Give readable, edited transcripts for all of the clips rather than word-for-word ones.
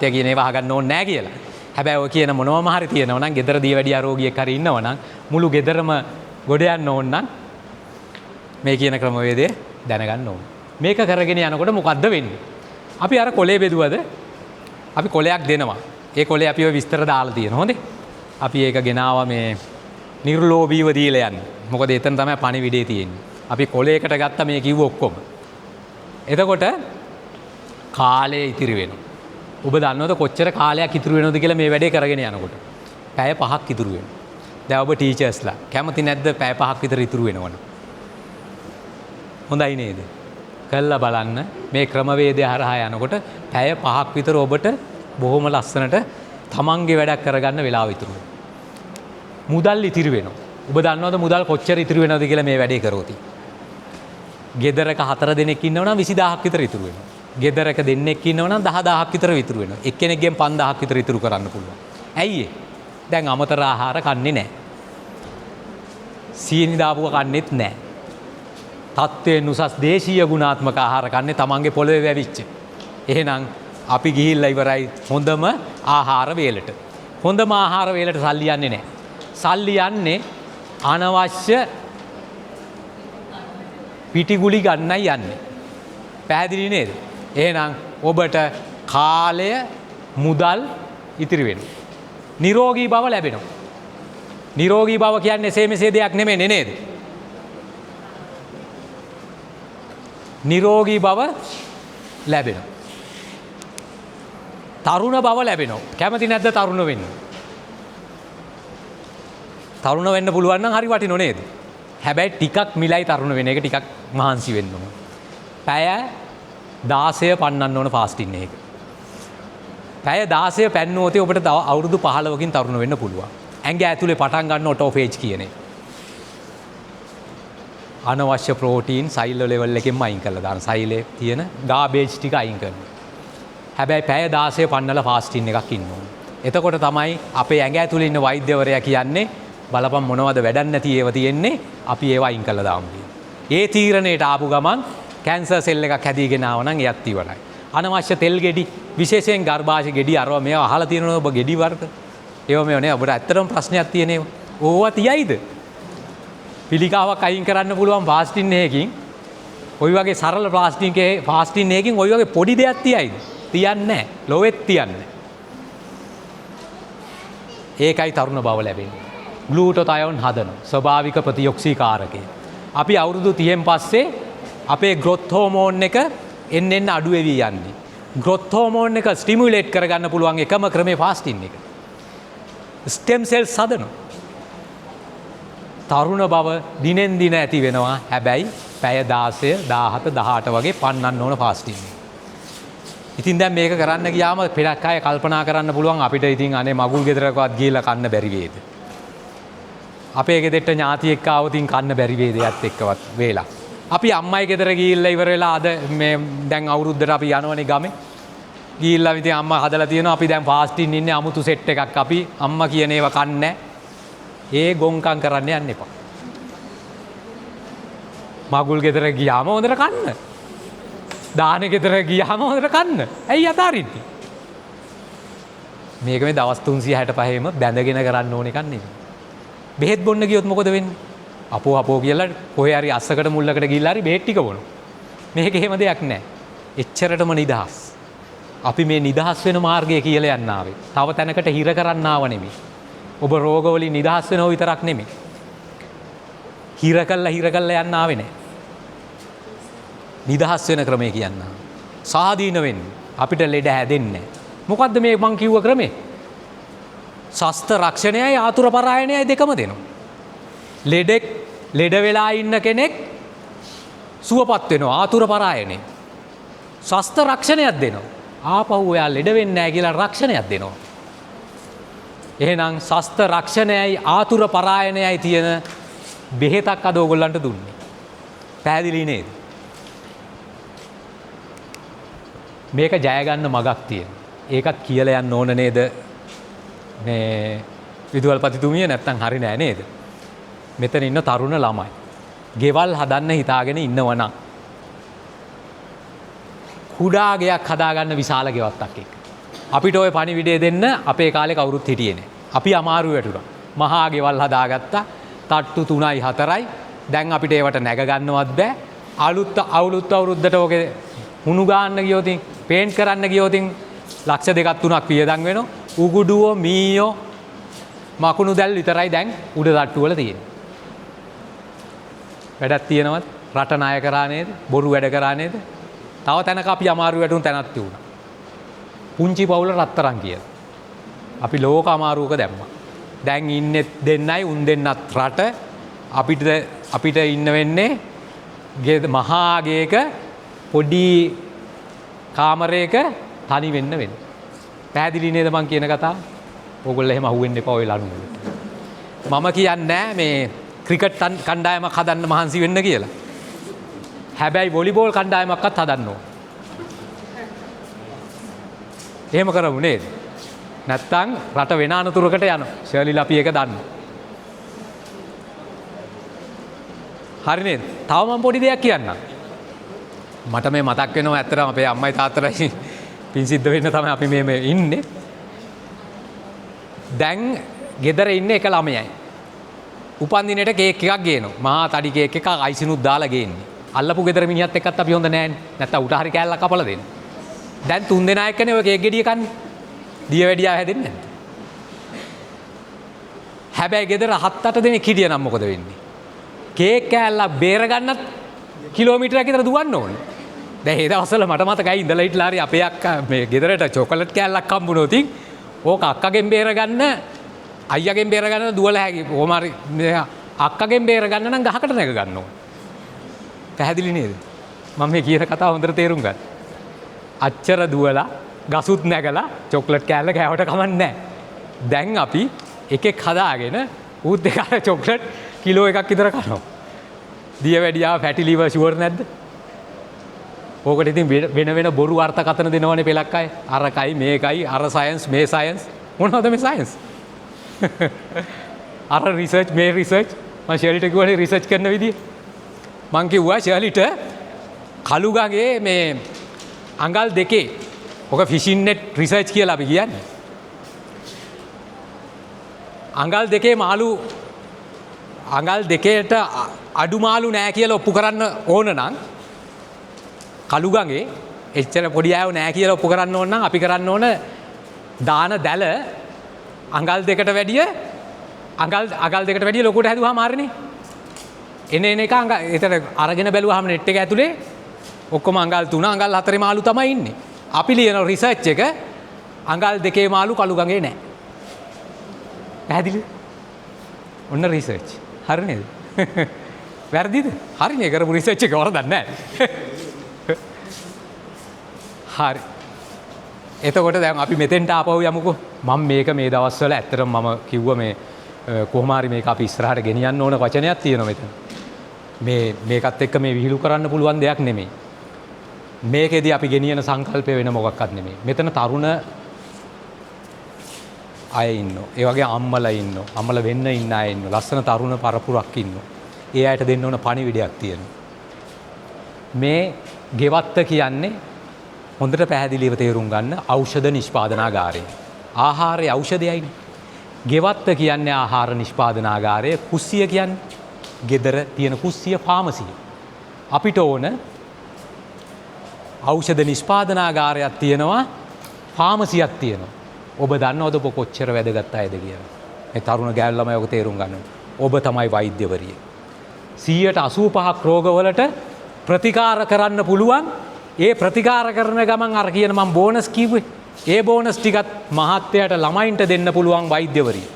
කියන ඒවා අහගන්න ඕනේ නෑ කියලා. හැබැයි ඔය කියන මොනවම හරි තියෙනවා නම් ගෙදර දියවැඩියා රෝගියෙක් හරි ඉන්නවා නම් මුළු ගෙදරම ගොඩ යන්න ඕන නම් මේ කියන ක්‍රමවේදය දැනගන්න ඕන. මේක කරගෙන යනකොට මොකද්ද වෙන්නේ? අපි අර කොලේ බෙදුවද? අපි කොලයක් දෙනවා. ඒ කොලේ අපි ඔය විස්තර දාලා තියෙනවා. හොඳේ. අපි ඒක ගෙනාවා මේ නිර්ලෝභීව දීලා යන්න. මොකද එතන තමයි පණිවිඩය තියෙන්නේ. අපි කොලයකට ගත්ත මේ කිව්ව ඔක්කොම. එතකොට කාලය ඉතිරි වෙනවා. ඔබ දන්නවද කොච්චර කාලයක් ඉතුරු වෙනවද කියලා මේ වැඩේ කරගෙන යනකොට? පැය 5ක් ඉතුරු වෙනවා. දැන් ඔබ ටීචර්ස්ලා කැමති නැද්ද පැය 5ක් විතර ඉතුරු වෙනවනම්? හොඳයි නේද? කළා බලන්න මේ ක්‍රමවේදය හරහා යනකොට පැය 5ක් විතර ඔබට බොහොම ලස්සනට තමන්ගේ වැඩක් කරගන්න වෙලාව ඉතුරු වෙනවා. මුදල් ඉතිරි වෙනවා. ඔබ දන්නවද මුදල් කොච්චර ඉතිරි වෙනවද කියලා මේ වැඩේ කරොත්? ගෙදරක 4 දෙනෙක් ඉන්නව නම් 20000ක් විතර ඉතුරු වෙනවා. ගෙදරක දෙන්නෙක් ඉන්නව නම් 10000ක් විතර ඉතුරු වෙනවා. එක්කෙනෙක්ගෙන් 5000ක් විතර ඉතුරු කරන්න පුළුවන්. ඇයි ඒ? දැන් අමතර ආහාර කන්නේ නැහැ. සීනි දාපුව කන්නෙත් නැහැ. තත්ත්වයෙන් උසස් දේශීය ගුණාත්මක ආහාර කන්නේ තමන්ගේ පොළවේ වැවිච්ච. එහෙනම් අපි ගිහිල්ලා ඉවරයි හොඳම ආහාර වේලට. හොඳම ආහාර වේලට සල්ලි යන්නේ නැහැ. සල්ලි යන්නේ අනවශ්‍ය පිටිගුලි ගන්නයි යන්නේ. පැහැදිලි නේද? එහෙනම් ඔබට කාලය මුදල් ඉතිරි වෙනවා. නිරෝගී බව ලැබෙනවා. නිරෝගී බව කියන්නේ එසේ මෙසේ දෙයක් නෙමෙයි නේද? නිරෝගී බව ලැබෙනවා. තරුණ බව ලැබෙනවා. කැමති නැද්ද තරුණ වෙන්න? තරුණ වෙන්න පුළුවන් නම් හරි වටිනෝ නේද? හැබැයි ටිකක් මිලයි තරුණ වෙන එක, ටිකක් මහන්සි වෙන්න ඕන. පැය 16 පන්නන්න ඕන ෆාස්ටින් එක. පැය 16 පැන්නුවොත් ඔබට තව අවුරුදු 15කින් තරුණ වෙන්න පුළුවන්. ඇඟ ඇතුලේ පටන් ගන්න ඔටෝෆේජ් කියන එක. අනවශ්‍ය ප්‍රෝටීන් සෛල ලෙවල් එකෙන්ම අයින් කරලා දාන. සෛලේ තියෙන ගාබේජ් ටික අයින් කරනවා. හැබැයි පැය 16 පන්නලා ෆාස්ටින් එකක් ඉන්න ඕන. එතකොට තමයි අපේ ඇඟ ඇතුලේ ඉන්න වෛද්‍යවරයා කියන්නේ බලපන් මොනවද වැඩක් නැති ඒවා තියෙන්නේ, අපි ඒවා අයින් කරලා දාමු කියලා. ඒ තීරණයට ආපු ගමන් කැන්සර් සෙල් එකක් හැදීගෙන ආව නම් එයත් ඉවරයි. අනවශ්‍ය තෙල් ගෙඩි, විශේෂයෙන් ගර්භාෂ ගෙඩි අරවා මේවා අහලා තියෙනවනේ ඔබ ගෙඩි වර්ග. ඒවා මේවා නේ ඔබට ඇත්තටම ප්‍රශ්නයක් තියෙන ඒවා. ඕවා තියයිද? පිළිකාවක් අයින් කරන්න පුළුවන් ෆාස්ටින් එකකින්. ඔය වගේ සරල ෆාස්ටින් එකකින් ඔය වගේ පොඩි දෙයක් තියයිද? තියන්නේ නැහැ. ලොවෙත් තියන්නේ නැහැ. ඒකයි තරුණ බව ලැබෙන්නේ. ග්ලූටෝතයෝන් හදන ස්වභාවික ප්‍රතිඔක්සීකාරකය. අපි අවුරුදු 30න් පස්සේ අපේ ග්‍රොත් හෝමෝන් එක එන්න එන්න අඩු වෙවි යන්නේ. ග්‍රොත් හෝමෝන් එක ස්ටිමියුලේට් කරගන්න පුළුවන් එකම ක්‍රමේ ෆාස්ටින් එක. ස්ටෙම් සෙල්ස් හදනවා. තරුණ බව දිනෙන් දින ඇති වෙනවා. හැබැයි පැය 16, 17, 18 වගේ පන්නන්න ඕන ෆාස්ටින් එක. ඉතින් දැන් මේක කරන්න ගියාම පෙරක් අය කල්පනා කරන්න පුළුවන් අපිට ඉතින් අනේ මගුල් ගෙදරකවත් ගිහිල්ලා කන්න බැරි වේද? අපේ ගෙදරට ඥාතියෙක් ආවොත් ඉතින් කන්න බැරි වේද එයත් එක්කවත් වේලා. අපි අම්මයි ගෙදර ගිහිල්ලා ඉවර වෙලා අද මේ දැන් අවුරුද්දට අපි යනවනේ ගමේ. ගිහිල්ලා ඉතින් අම්මා හදලා තියෙනවා අපි දැන් ෆාස්ටින් ඉන්නේ අමුතු සෙට් එකක් අපි අම්මා කියන ඒවා කන්නේ. ඒ ගොංකම් කරන්න යන්න එපා. මගුල් ගෙදර ගියාම හොඳට කන්න. දාන ගෙදර ගියාම හොඳට කන්න. ඇයි අතාරින්නේ? මේක මේ දවස් 365ම බැඳගෙන කරන්න ඕන එකක් නෙමෙයි. බෙහෙත් බොන්න ගියොත් මොකද වෙන්නේ? අපෝ අපෝ කියලා කොහේ හරි අස්සකට මුල්ලකට ගිහිල්ලා හරි බෙහෙත් ටික බොනවා. මේක එහෙම දෙයක් නෑ. එච්චරටම නිදහස්. අපි මේ නිදහස් වෙන මාර්ගය කියලා යන්න ආවේ. තව තැනකට හිර කරන්න ආව නෙමෙයි. ඔබ රෝග වලින් නිදහස් වෙනව විතරක් නෙමෙයි. හිර කළා හිර කළා යන්න ආවේ නෑ. නිදහස් වෙන ක්‍රමය කියන්න. සාදීන වෙන්න. අපිට ලෙඩ හැදෙන්නේ නෑ. මොකද්ද මේ මං කිව්ව ක්‍රමේ? ශස්ත්‍ර රක්ෂණයයි ආතුර පරායනයයි දෙකම දෙනවා. ලෙඩ වෙලා ඉන්න කෙනෙක් සුවපත් වෙනවා ආතුර පරායනේ. ශස්ත්‍ර රක්ෂණයක් දෙනවා. ආපහු ඔයා ලෙඩ වෙන්නේ නෑ කියලා රක්ෂණයක් දෙනවා. එහෙනම් ශස්ත්‍ර රක්ෂණයයි ආතුර පරායනයයි තියෙන බෙහෙතක් අද ඕගොල්ලන්ට දුන්නේ. පැහැදිලි නේද? මේක ජය ගන්න මගක් තියෙනවා. ඒකත් කියලා යන්න ඕන නේද? මේ විදුහල්පතිතුමිය නැත්තම් හරි නෑ නේද? මෙතන ඉන්න තරුණ ළමයි. ගෙවල් හදන්න හිතාගෙන ඉන්නවනම් කුඩා ගෙයක් හදාගන්න විශාල ගෙවත්තක් එක්ක. අපිට ඔය පණිවිඩය දෙන්න අපේ කාලේ කවුරුත් හිටියේ නෑ. අපි අමාරු වැටුණා. මහා ගෙවල් හදාගත්තා. තට්ටු 3යි 4යි. දැන් අපිට ඒවට නැග ගන්නවත් බෑ. අලුත් අවුරුද්දට ඔකේ හුණු ගාන්න ගියොත් පේන්ට් කරන්න ගියොත් ලක්ෂ 2ක් 3ක් වියදම් වෙනවා. උගුඩුවෝ මීයෝ මකුණු දැල් විතරයි දැන් උඩ තට්ටු වල තියෙන්නේ. වැඩක් තියෙනවද? රට ණය කරා නේද? බොරු වැඩ කරා නේද? තව තැනක අපි අමාරු වැටුණු තැනක් තිබුණා. පුංචි පවුල රත්තරන් කියලා. අපි ලෝක අමාරුවක දැම්මා. දැන් ඉන්නේ දෙන්නයි උන් දෙන්නත් රට. අපිට ඉන්න වෙන්නේ මහා ගේක පොඩි කාමරයක තනි වෙන්න වෙන්නේ. පැහැදිලි නේද මං කියන කතාව? ඕගොල්ලෝ එහෙම අහුවෙන්න එපා ඔය ලණු වලට. මම කියන්නේ මේ ක්‍රිකට් කණ්ඩායමක් හදන්න මහන්සි වෙන්න කියලා. හැබැයි වොලිබෝල් කණ්ඩායමක්වත් හදන්න ඕන. එහෙම කරමු නේද? නැත්තම් රට වෙන අනතුරකට යනවා. ෂර්ලිලා අපි ඒක දන්නවා. හරි නේද? තව මම පොඩි දෙයක් කියන්නම්. මට මේ මතක් වෙනවා ඇත්තටම අපේ අම්මයි තාත්තයි පින් සිද්ධ වෙන්න තමයි අපි මේ ඉන්නේ. දැන් ගෙදර ඉන්නේ එක ළමයයි. උපන්දිනේට කේක් එකක් ගේනවා. මහා තඩි කේක් එකක් අයිසිනුත් දාලා ගේන්නේ. අල්ලපු ගෙදර මිනිහත් එක්කත් අපි හොඳ නෑනේ. නැත්තම් උට හරි කෑල්ලක් කපලා දෙන්න. දැන් තුන් දෙනා එක්කනේ ඔය කේක් ගෙඩිය කන්නේ. දියවැඩියාව හැදෙන්නේ නැද්ද? හැබැයි ගෙදර 7-8 දෙනෙක් හිටිය නම් මොකද වෙන්නේ? කේක් කෑල්ලක් බේර ගන්නත් කිලෝමීටරයක් විතර දුවන්න ඕනේ. දැන් ඒ දවස්වල මට මතකයි ඉඳලා හිටලා හරි අපේ අක්කා මේ ගෙදරට චොකලට් කෑල්ලක් හම්බුනොත් ඕක අක්කගෙන් බේර ගන්න අයියාගෙන් බේර ගන්න දුවලා හැකි. කොහොම හරි අක්කගෙන් බේර ගන්න නම් ගහකට නැග ගන්න ඕනේ. පැහැදිලි නේද? මම මේ කියන කතාව හොඳට තේරුම් ගන්න. අච්චර දුවලා ගසුත් නැගලා චොක්ලට් කෑල්ල කෑවට කමක් නැහැ. දැන් අපි එකෙක් හදාගෙන ඌත් එක අර චොක්ලට් කිලෝ එකක් විතර කනවා. දියවැඩියාව ෆැටි ලිවර් ෂුවර් නැද්ද? ඕකට ඉතින් වෙන වෙන බොරු අර්ථකථන දෙනවනේ පෙලක් අය. අරකයි මේකයි අර සයන්ස් මේ සයන්ස් මොනවද මේ සයන්ස්? අර රිසර්ච් මේ රිසර්ච් මං ෂර්ලිට කිව්වනේ රිසර්ච් කරන විදිය. මං කිව්වා ෂර්ලිට කළුගඟේ මේ අඟල් දෙකේ ඔක ෆිෂින් නෙට් රිසර්ච් කියලා අපි කියන්නේ. අඟල් දෙකේ මාළු අඟල් දෙකේට අඩු මාළු නෑ කියලා ඔප්පු කරන්න ඕන නම් කළුගඟේ එච්චර පොඩි අයව නෑ කියලා ඔප්පු කරන්න ඕන නම් අපි කරන්න ඕන දාන දැල අඟල් දෙකට වැඩිය අඟල් දෙකට වැඩිය ලොකුට හැදුවාම හරිනේ. එන එන එක අඟල් එතන අරගෙන බැලුවාම නෙට් එක ඇතුලේ ඔක්කොම අඟල් 3 අඟල් 4 මාළු තමයි ඉන්නේ. අපි ලියන රිසර්ච් එක අඟල් දෙකේ මාළු කළුගඟේ නෑ. පැහැදිලිද? ඔන්න රිසර්ච්. හරි නේද? වැරදිද? හරිනේ කරපු රිසර්ච් එක වරදක් නෑ. හරි. එතකොට දැන් අපි මෙතෙන්ට ආපහු යමුකෝ. මම මේක මේ දවස්වල ඇත්තටම මම කිව්ව මේ කොහොම හරි මේක අපි ඉස්සරහට ගෙනියන්න ඕන වචනයක් තියෙනවා මෙතන. මේ මේකත් එක්ක මේ විහිළු කරන්න පුළුවන් දෙයක් නෙමෙයි. මේකෙදි අපි ගෙනියන සංකල්පය වෙන මොකක්වත් නෙමෙයි. මෙතන තරුණ අය ඉන්නවා. ඒ වගේ අම්මලා ඉන්නවා. අම්මලා වෙන්න ඉන්න අය ඉන්නවා. ලස්සන තරුණ පරපුරක් ඉන්නවා. ඒ අයට දෙන්න ඕන පණිවිඩයක් තියෙනවා. මේ ගෙවත්ත කියන්නේ හොඳට පැහැදිලිව තේරුම් ගන්න ඖෂධ නිෂ්පාදනාගාරය. ආහාරයේ ඖෂධයයිනේ. ගෙවත්ත කියන්නේ ආහාර නිෂ්පාදනාගාරය. කුස්සිය කියන්නේ ගෙදර තියෙන කුස්සිය ෆාමසිය. අපිට ඕන ඖෂධ නිෂ්පාදනාගාරයක් තියෙනවා, ෆාමසියක් තියෙනවා. ඔබ දන්නවද ඔබ කොච්චර වැදගත් අයද කියලා? මේ තරුණ ගෑනු ළමයි ඔක තේරුම් ගන්න ඕනේ. ඔබ තමයි වෛද්‍යවරිය. 85% රෝගවලට ප්‍රතිකාර කරන්න පුළුවන්. ඒ ප්‍රතිකාර කරන ගමන් අර කියන මම බෝනස් කිව්වේ. ඒ බෝනස් ටිකත් මහත්තයාට ළමයින්ට දෙන්න පුළුවන් වෛද්‍යවරිය.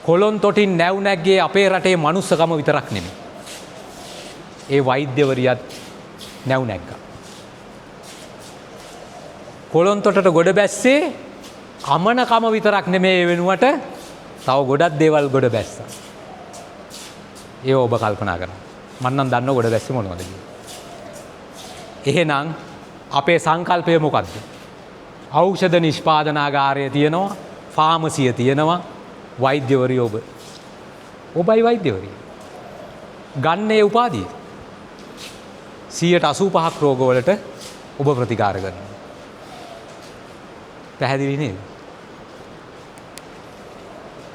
කොළොන් තොටින් නැව් නැග්ගේ අපේ රටේ මනුස්සකම විතරක් නෙමෙයි. ඒ වෛද්‍යවරියත් නැව් නැග්ගා. කොළොන් තොටට ගොඩ බැස්සේ අමනකම විතරක් නෙමෙයි, ඒ වෙනුවට තව ගොඩක් දේවල් ගොඩ බැස්සා. ඒ ඔබ කල්පනා කරන්න. මං නම් දන්නව ගොඩ බැස්සේ මොනවද කියලා. එහෙනම් අපේ සංකල්පය මොකද්ද? ඖෂධ නිෂ්පාදනාගාරය තියෙනවා, ෆාමසිය තියෙනවා, වෛද්‍යවරිය ඔබ. ඔබයි වෛද්‍යවරිය. ගන්නේ උපාධිය. 85% රෝගවලට ඔබ ප්‍රතිකාර කරනවා. පැහැදිලි නේද?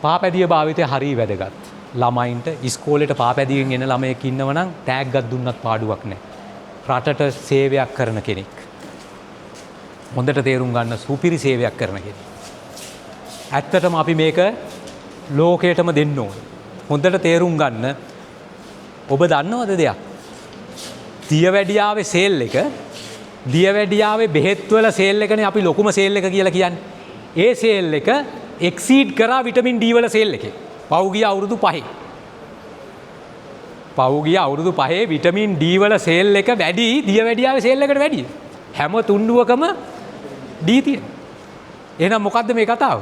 පාපැදිය භාවිතය හරි වැදගත්. ළමයින්ට ඉස්කෝලේට පාපැදියෙන් එන ළමයෙක් ඉන්නව නම් තෑග්ගක් දුන්නත් පාඩුවක් නෑ. රටට සේවයක් කරන කෙනෙක්. හොඳට තේරුම් ගන්න, සුපිරි සේවයක් කරන කෙනෙක්. ඇත්තටම අපි මේක ලෝකයටම දෙන්න ඕන. හොඳට තේරුම් ගන්න, ඔබ දන්නවද දෙයක්? දියවැඩියාවේ සේල් එක, දියවැඩියාවේ බෙහෙත් වල සේල් එකනේ අපි ලොකුම සේල් එක කියලා කියන්නේ. ඒ සේල් එක එක්සීඩ් කරා විටමින් ඩී වල සේල් එකේ. පහුගිය අවුරුදු 5. පහුගිය අවුරුදු 5 විටමින් ඩී වල සේල් එක වැඩි දියවැඩියාවේ සේල් එකට වැඩිය. හැම තුන්ඩුවකම ඩී තියෙනවා. එහෙනම් මොකද්ද මේ කතාව?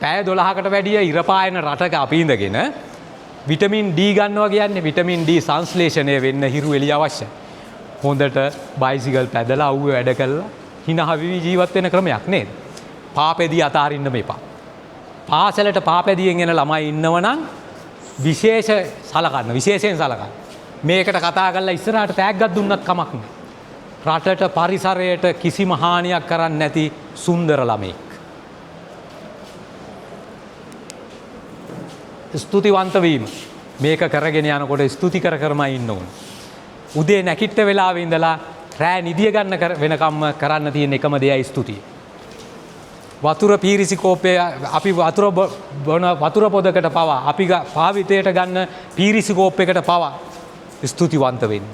පැය 12කට වැඩිය ඉර පායන රටක අපි ඉඳගෙන විටමින් ඩී ගන්නවා කියන්නේ විටමින් ඩී සංශ්ලේෂණය වෙන්න හිරු එළිය අවශ්‍යයි. හොඳට බයිසිකල් පැදලා අවුවේ වැඩ කළා හිනහ වෙවි ජීවත් වෙන ක්‍රමයක් නේද? පාපැදිය අතාරින්න එපා. පාසලට පාපැදියෙන් එන ළමයි ඉන්නවනම් විශේෂ සලකන්න, විශේෂයෙන් සලකන්න. මේකට කතා කරලා ඉස්සරහට තෑග්ගක් දුන්නත් කමක් නෑ. රටට පරිසරයට කිසිම හානියක් කරන්නේ නැති සුන්දර ළමයෙක්. ස්තුතිවන්ත වීම. මේක කරගෙන යනකොට ස්තුති කර කරමයි ඉන්න ඕන. උදේ නැගිට වෙලාවේ ඉඳලා රෑ නිදිය ගන්න වෙනකම්ම කරන්න තියෙන එකම දෙයයි ස්තුතිය. වතුර පීරිසි කෝපය, අපි වතුර බොන වතුර පොදකට පවා, අපි භාවිතයට ගන්න පීරිසි කෝප්පයකට පවා ස්තුතිවන්ත වෙන්න.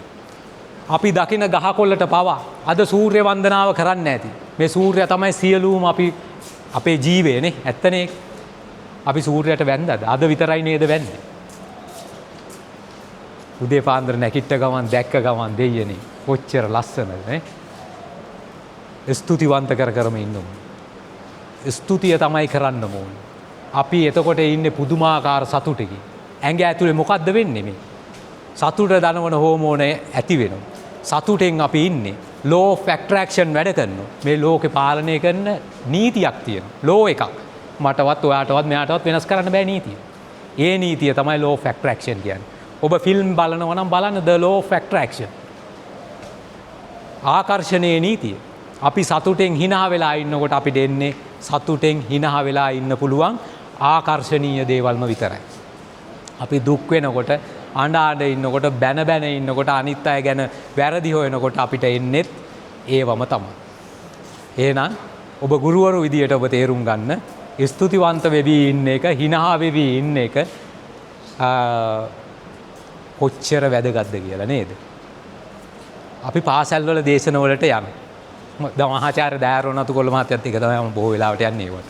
අපි දකින ගහකොළට පවා අද සූර්ය වන්දනාව කරන්න ඇති. මේ සූර්යයා තමයි සියලුම අපේ ජීවයනේ. ඇත්තනේ. අපි සූර්යයට වැන්දද? අද විතරයි නේද වැන්දේ. උදේ පාන්දර නැගිට ගමන් දැක්ක ගමන් දෙයියනේ කොච්චර ලස්සනද නේ. ස්තුතිවන්ත කර කරම ඉන්න ඕනේ. ස්තුතිය තමයි කරන්න ඕනේ. අපි එතකොට ඉන්නේ පුදුමාකාර සතුටකින්. ඇඟ ඇතුලේ මොකද්ද වෙන්නේ මේ? සතුට දනවන හෝමෝන ඇති වෙනවා. සතුටෙන් අපි ඉන්නේ. ලෝ ඔෆ් ඇට්‍රැක්ෂන් වැඩ කරනවා. මේ ලෝකේ පාලනය කරන නීතියක් තියෙනවා. ලෝ එකක්. මටවත් ඔයාටවත් මෙයාටවත් වෙනස් කරන්න බෑ නීතිය. ඒ නීතිය තමයි ලෝ ඔෆ් ඇට්‍රැක්ෂන් කියන්නේ. ඔබ ෆිල්ම් බලනවා නම් බලන්න The Law of Attraction. ආකර්ෂණයේ නීතිය. අපි සතුටෙන් හිනා වෙලා ඉන්නකොට අපිට එන්නේ සතුටෙන් හිනා වෙලා ඉන්න පුළුවන් ආකර්ෂණීය දේවල්ම විතරයි. අපි දුක් වෙනකොට, අඬ අඬ ඉන්නකොට, බැන බැන ඉන්නකොට, අනිත් අය ගැන වැරදි හොයනකොට අපිට එන්නෙත් ඒවම තමයි. එහෙනම් ඔබ ගුරුවරු විදියට ඔබ තේරුම් ගන්න, ස්තුතිවන්ත වෙවි ඉන්න එක, හිනා වෙවි ඉන්න එක, කොච්චර වැදගත්ද කියලා නේද? අපි පාසල්වල දේශනවලට යනවා. දැන් මහාචාර්ය දයාරෝණ අතුකොළ මහත්තයත් එක තමයි මම බොහෝ වෙලාවට යන්නේ ඒවට.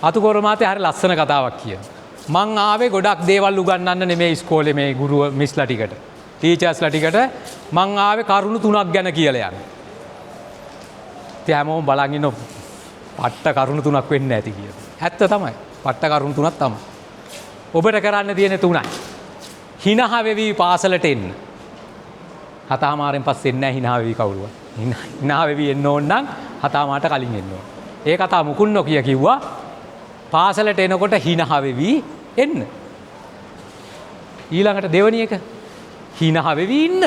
අතුකොළ මහත්තයා හරි ලස්සන කතාවක් කියනවා. මං ආවේ ගොඩක් දේවල් උගන්වන්න නෙමෙයි ඉස්කෝලේ මේ ගුරුව මිස්ලා ටිකට. ටීචර්ස්ලා ටිකට මං ආවේ කරුණු තුනක් ගැන කියලා යන්න. ඉතින් හැමෝම බලන් ඉන්න පට්ට කරුණු තුනක් වෙන්න ඇති කියලා. ඇත්ත තමයි. පට්ට කරුණු තුනක් තමයි. ඔබට කරන්න තියෙන තුනයි. හිනහ වෙවි පාසලට එන්න. හතහමාරෙන් පස්සේ එන්නේ නැහැ හිනහ වෙවි කවුරුවත්. හිනහ වෙවි එන්න ඕන නම් හතහමාරට කලින් එන්න ඕන. ඒ කතාව මුකුන් නොකිය කිව්වා. පාසලට එනකොට හිනහ වෙවි එන්න. ඊළඟට දෙවනි එක හිනහ වෙවි ඉන්න.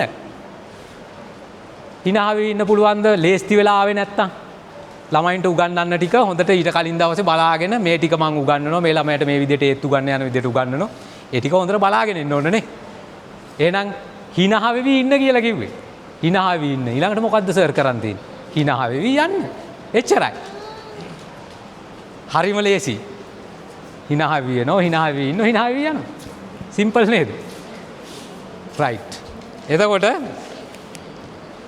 හිනහ වෙවි ඉන්න පුළුවන්ද ලේස්ති වෙලා ආවේ නැත්තම්? ළමයින්ට උගන්වන්න ටික හොඳට ඊට කලින් දවසේ බලාගෙන මේ ටික මං උගන්වනවා, මේ ළමයාට මේ විදිහට ඒත්තු ගන්න යන විදිහට උගන්වනවා. ඒ ටික හොඳට බලාගෙන ඉන්න ඕනනේ. එහෙනම් හිනහ වෙවි ඉන්න කියලා කිව්වේ. හිනහ වෙවි ඉන්න. ඊළඟට මොකද්ද සර් කරන් තියෙන්නේ? හිනහ වෙවි යන්න. එච්චරයි. හරිම ලේසි. හිනහ වෙවි එනවා, හිනහ වෙවි ඉන්නවා, හිනහ වෙවි යනවා. සිම්පල් නේද? රයිට්. එතකොට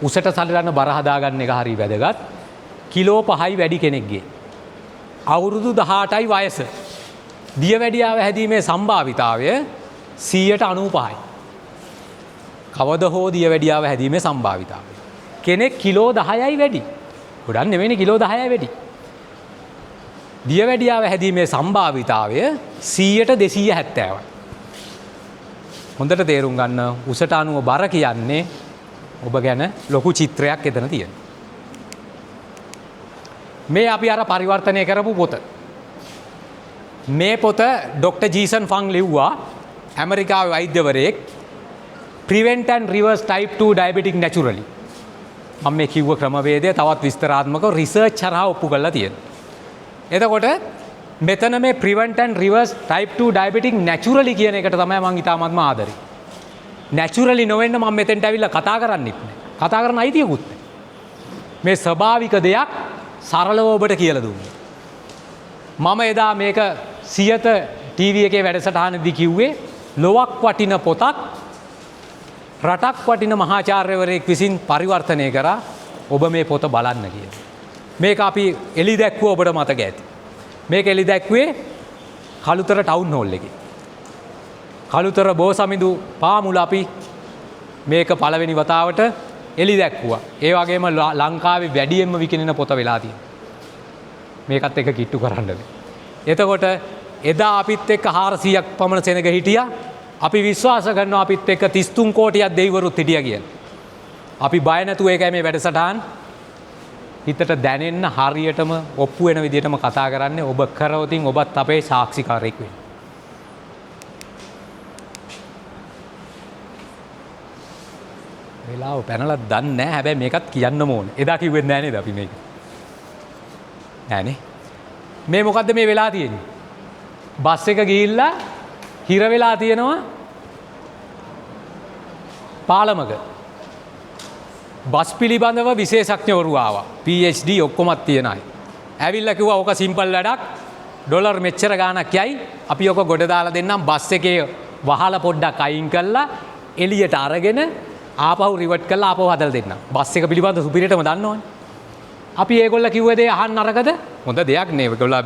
උසට සරිලන බර හදාගන්න එක හරි වැදගත්. කිලෝ 5යි වැඩි කෙනෙක්ගේ අවුරුදු 18යි වයස. දියවැඩියාව හැදීමේ සම්භාවිතාවය 195යි. කවද හෝ දියවැඩියාව හැදීමේ සම්භාවිතාවය. කෙනෙක් කිලෝ 10යි වැඩි. ගොඩක් නෙවෙයිනේ, කිලෝ 10යි වැඩි. දියවැඩියාව හැදීමේ සම්භාවිතාවය 100ට 270යි. හොඳට තේරුම් ගන්න, උසට අනුව බර කියන්නේ ඔබ ගැන ලොකු චිත්‍රයක් එතන තියෙනවා. මේ අපි අර පරිවර්තනය කරපු පොත. මේ පොත ඩොක්ටර් ජීසන් ෆං ලිව්වා, ඇමරිකාවේ වෛද්‍යවරයෙක්. Prevent and Reverse Type 2 Diabetic Naturally. මම මේ කිව්ව ක්‍රමවේදය තවත් විස්තරාත්මකව රිසර්ච් හරහා ඔප්පු කරලා තියෙනවා. එතකොට මෙතන මේ prevent and reverse type 2 diabetic naturally කියන එකට තමයි මං ඉතාමත්ම ආදරේ. නැචරලි නොවෙන්න මම මෙතෙන්ට ඇවිල්ලා කතා කරන්නෙත් නෑ. කතා කරන්න අයිතියකුත් නෑ. මේ ස්වභාවික දෙයක් සරලව ඔබට කියලා දුන්නා. මම එදා මේක සියත ටීවී එකේ වැඩසටහනදී කිව්වේ, ලොවක් වටින පොතක් රටක් වටින මහාචාර්යවරයෙක් විසින් පරිවර්තනය කරා, ඔබ මේ පොත බලන්න කියලා. මේක අපි එලි දැක්වුව ඔබට මතක ඇති. මේක එලි දැක්ුවේ කළුතර ටවුන් හෝල් එකේ. කළුතර බෝසමිඳු පාමුල අපි මේක පළවෙනි වතාවට එලි දැක්වුවා. ඒ වගේම ලංකාවේ වැඩියෙන්ම විකිණෙන පොත වෙලා තියෙනවා. මේකත් එක කිට්ටු කරන්න බෑ. එතකොට එදා අපිත් එක්ක 400ක් පමණ සෙනග හිටියා. අපි විශ්වාස කරනවා අපිත් එක්ක 33 කෝටියක් දෙවිවරුත් හිටියා කියලා. අපි බය නැතුව ඒකයි මේ වැඩසටහන් හිතට දැනෙන්න හරියටම ඔප්පු වෙන විදිහටම කතා කරන්නේ. ඔබ කරවතින් ඔබත් අපේ සාක්ෂිකාරයෙක් වෙන්න. වෙලාව පැනලා දන්නේ නැහැ. හැබැයි මේකත් කියන්නම ඕනේ. එදා කිව්වෙත් නෑ නේද අපි මේක? නෑනේ. මේ මොකද්ද මේ වෙලා තියෙන්නේ? බස් එක ගිහිල්ලා හිර වෙලා තියෙනවා පාලමක. බස් පිළිබඳව විශේෂඥවරු ආවා. PhD ඔක්කොමත් තියෙන අය. ඇවිල්ලා කිව්වා ඕක සිම්පල් වැඩක්. ඩොලර් මෙච්චර ගාණක් යයි. අපි ඔක ගොඩ දාලා දෙන්නම්. බස් එකේ වහල පොඩ්ඩක් අයින් කරලා එළියට අරගෙන ආපහු රිවර්ට් කරලා ආපහු හදලා දෙන්නම්. බස් එක පිළිබඳව සුපිරියටම දන්නවනේ. අපි ඒගොල්ලෝ කිව්ව දේ අහන්න නරකද? හොඳ දෙයක් නේ. ඒගොල්ලෝ